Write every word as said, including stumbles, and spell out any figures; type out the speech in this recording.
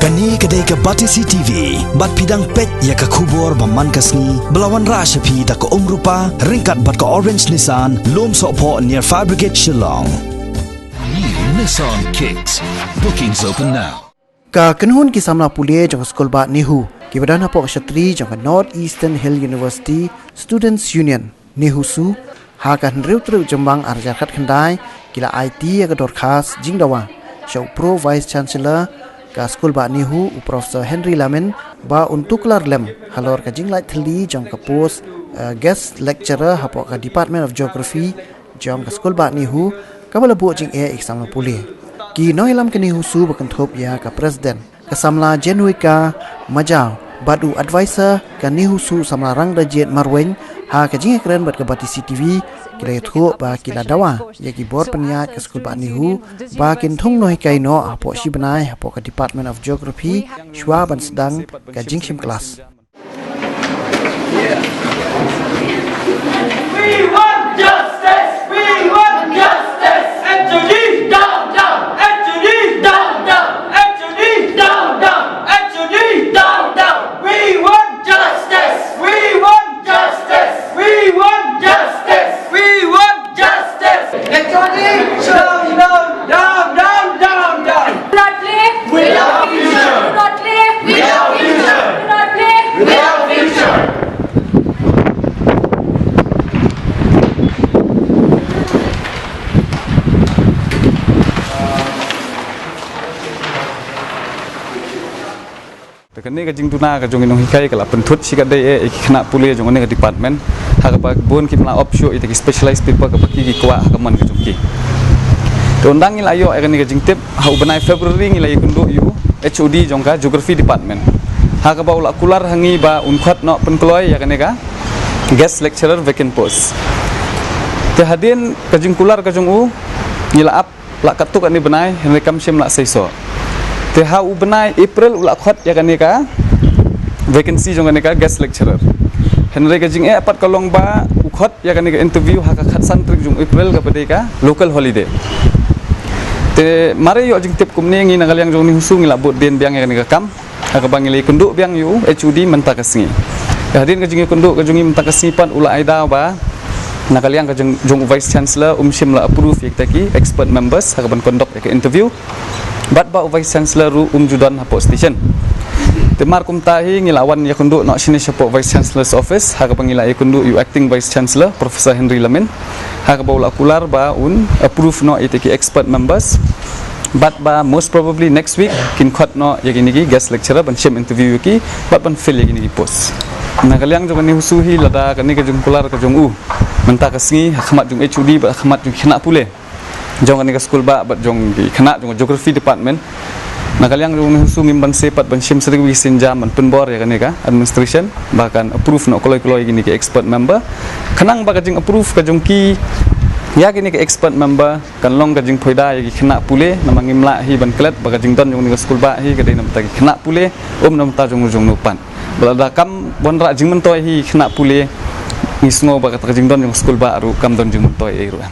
Kane ka dei ka Batesi T V, bad phi dang peit ïa ka khubor ba man ka sngi, ba la wanrah sha phi da ka Umrupa, ryngkat bad ka Orange Nissan, Lumsohphoh near Fire Brigade Shillong. New Nissan Kicks. Bookings open now. Ka kynhun ki samla pule jong ka skulbah NEHU, kiba don hapoh ka shatri jong ka North Eastern Hill University Students Union, NEHUSU, ha ka hynriew tarik Jymmang ar hajar khatkhyndai, ki la aiti ïa ka dorkhas jingdawa sha u Pro Vice Chancellor ka skulbah NEHU, u Professor Henry Lamin, ba un tuklar lem halor ka jinglait thylli jong ka post, eh, Guest Lecturer hapoh ka Department of Geography jong ka skulbah NEHU, kaba la buh jingeh ïa ki samla pule. Ki nongïalam ka NEHUSU ba kynthup ïa ka President, ka samla Jenuika Majaw, bad u Advisor ka NEHUSU, samla Rangrajit Marwein, ha ka jingïakren bad ka Batesi T V, ki la ïathuh ba ki la dawa ïa ki bor pynïaid ka skulbah NEHU ba kin thung nonghikai noh hapoh shi bnai hapoh ka Department of Geography, shuwa ban sdang ka jingshim klas. We want justice! We want justice! H O D down, down! H O D down, down! H O D down, down! H O D down, down! We want justice! We want justice! We want justice! We want justice! H O D down, down! Down, down, down, down, down! Do not play. We love our future. Do not play. We love our future. Do not play. We love our future. Te kane ka jingduna ka jong ki nonghikai ka la pynthut shi katdei eh ïa ki khynnah pule jong kane ka department. Ha kaba bun kim lah opt shuh ïa kita ki specialized paper kaba ki ki kwah ha ka mon ka jong ki. Te ynda ngi la ïoh ïa kane ka jingtip, ha u bnai February ngi la ïakynduh ïa u H O D jong ka Geography Department, ha kaba u la kular ha ngi ba un khot noh pynkloi ïa kane ka Guest Lecturer vacant post. Te hadien ka jingkular ka jong u, ngi la ap lah katto katne bnai, hynrei kam shym lah seisoh. Te ha u bnai April u la khot ïa kane ka vacancy jong kane ka Guest Lecturer. Hynrei ka jingeh pat ka long ba u khot ïa kane ka interview ha ka khatsan tarik jong April, kaba dei ka local holiday. Te mar ïoh jingtip kumne, ngi na ka liang jong NEHUSU ngi la bud dien biang ïa kane ka kam, ha kaba ngi la ïakynduh biang ïa u H O D mynta ka sngi. Hadien ka jingïakynduh ka jong ngi mynta ka sngi pat, u la ai daw ba na ka liang ka jong, jong u Vice Chancellor um shym la approve ïa kita ki expert members ha kaban conduct ïa ka interview. Bad ba u Vice Chancellor ruh um ju don hapoh station. Te mar kumta hi ngi la wan ïakynduh noh shane shapoh Vice Chancellor's office, ha kaba ngi la ïakynduh ïa u Acting Vice Chancellor, Professor Henry Lamin, ha kaba u la kular ba un approve noh ïa kita ki expert members. Bad ba most probably next week kin khot noh ïa kine ki Guest Lecturer ban shim interview ïa ki, bad ban fill ïa kine ki post. Na ka liang jong ka NEHUSU hi, lada kane ka jingkular ka jong u mynta ka sngi ha khmat jong H O D bad ha khmat jong ki khynnah pule jong kane ka skulbah bad jong ki khynnah jong ka Geography Department, na ka liang jong ka NEHUSU ngim banse pat ban shim shuh ïa ki sienjam ban pynbor ïa kane ka administration ba kan approve noh kloi kloi ïa kine ki expert member. Khnang ba ka jingapprove ka jong ki ïa kine ki expert member kan long ka jingphoida ïa ki khynnah pule, namar ngim lah hi ban klet ba ka jingdon jong kane ka skulbah hi ka dei na bynta ki khynnah pule, ym na bynta jong u jong u pat. Ba lada kam wanrah jingmyntoi hi ki khynnah pule, ngi sngew ba kata ka jingdon jong ka skulbah ruh kam don jingmyntoi ei ruh.